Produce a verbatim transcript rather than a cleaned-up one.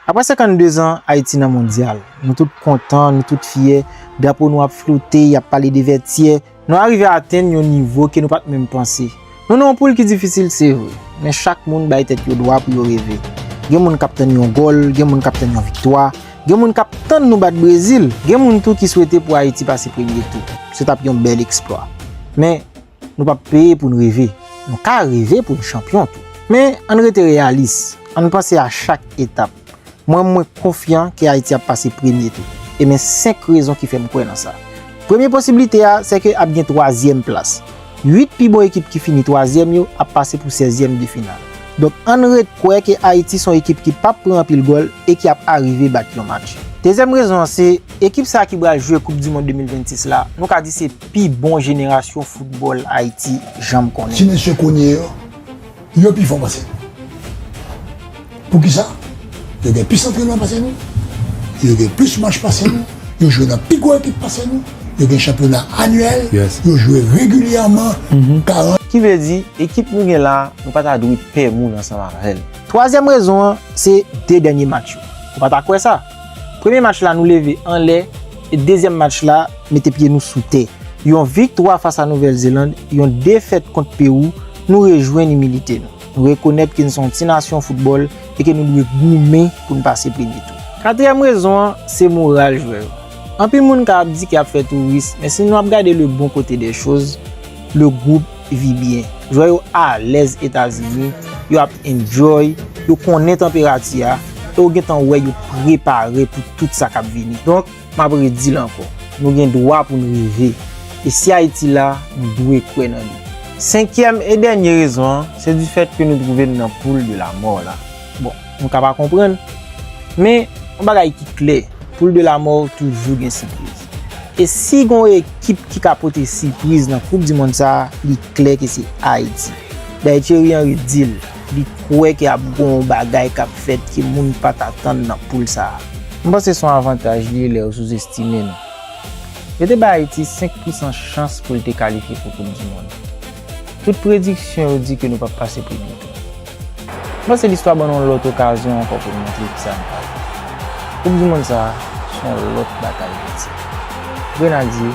Apre senkanndezan, Ayiti nan mondyal. Nou tout kontan, nou tout fyè. Drapo nou ap flote, y ap pale de Vètyè. Nou arive atenn yon nivo ke nou pa t menm panse. Nou nan yon poul ki difisil, se vre, men chak moun bay tèt yo dwa pou yo reve. Gen moun k ap tann yon gòl, gen moun k ap tann yon viktwa, gen moun k ap tann nou bat Brezil, gen moun tou ki swete pou Ayiti pase premye tou. Se t ap yon bèl eksplwa. Men, nou p ap peye pou n reve. Nou ka reve pou n chanpyon tou. Men, ann rete reyalis, ann panse a chak etap. Mwen, mwen konfyan ke Ayiti ap pase premye tou. E men senk rezon ki fè m kwè nan sa. Premye posiblite a, se ke ap gen twazyèm plas. Uit pi bon ekip ki fini twazyèm yo ap pase pou sèzyèm de final. Donk, ann ret kwè ke Ayiti se yon ekip ki p ap pran anpil gòl e ki ap arive bat yon match. Dezyèm rezon an se, ekip sa a ki pral jwe Koup di Mond de mil vennsis la, nou ka di se pi bon jenerasyon foutbòl Ayiti janm konnen. Ti mesye kounye yo, yo pi fò pase nou. Poukisa? Yo gen plis antrènman pase nou, yo gen plis match pase nou, yo jwe nan pi gwo ekip pase nou, yo gen chanpyona anyèl, yo jwe regilyèman, karant. Ki vle di, ekip nou gen la, nou pa ta dwe pè moun ansanm avè l. Twazyèm rezon an, se de dènye match yo. Ou pa ta kwè sa? Premye match la, nou leve anlè, e dezyèm match la, mete pye nou sou tè. Yon viktwa fas a Nouvèl Zeland, yon defèt kont Pewou, nou rejwenn imilite nou. Nou rekonèt ke n se yon ti nasyon foutbòl e ke nou dwe goumen pou n pase premye tou. Katriyèm rezon an, se moral jwè yo. Anpil moun ka ap di ke y ap fè touris, men si nou ap gade le bon côté des choses, le groupe vit bien. Jwè yo alèz Etazini, yo ap enjoy, yo konnen tanperati a, e w gentan wè yo prepare pou tout sa k ap vini. Donk, m ap redi l ankò, nou gen dwa pou n reve. E si Ayiti la, nou dwe kwè nan li. Senkyèm e dènye rezon an, se du fait ke nou twouve n nan poul de la mò la. Bon, nou ka pa konprann, men yon bagay ki klè, poul de la mò toujou gen sipriz. E si gon ekip ki ka pote sipriz nan Koup di Mond sa a, li klè ke se Ayiti. Dayè Thierry Henry di l, li kwè ke ap gon yon bagay k ap fèt ke moun pa t atann nan poul sa a. M panse se yon avantaj li ye lè yo souzestime nou. Yo te bay Ayiti senk pousan chans pou l te kalifye pou Koup di Mond. Tout prediksyon yo di ke nou p ap pase premye tou. M panse listwa ban nou yon lòt okazyon ankò pou n montre kisa n ka ye. Koup di Mond sa a, se yon lòt batay Ayiti. Grenadye,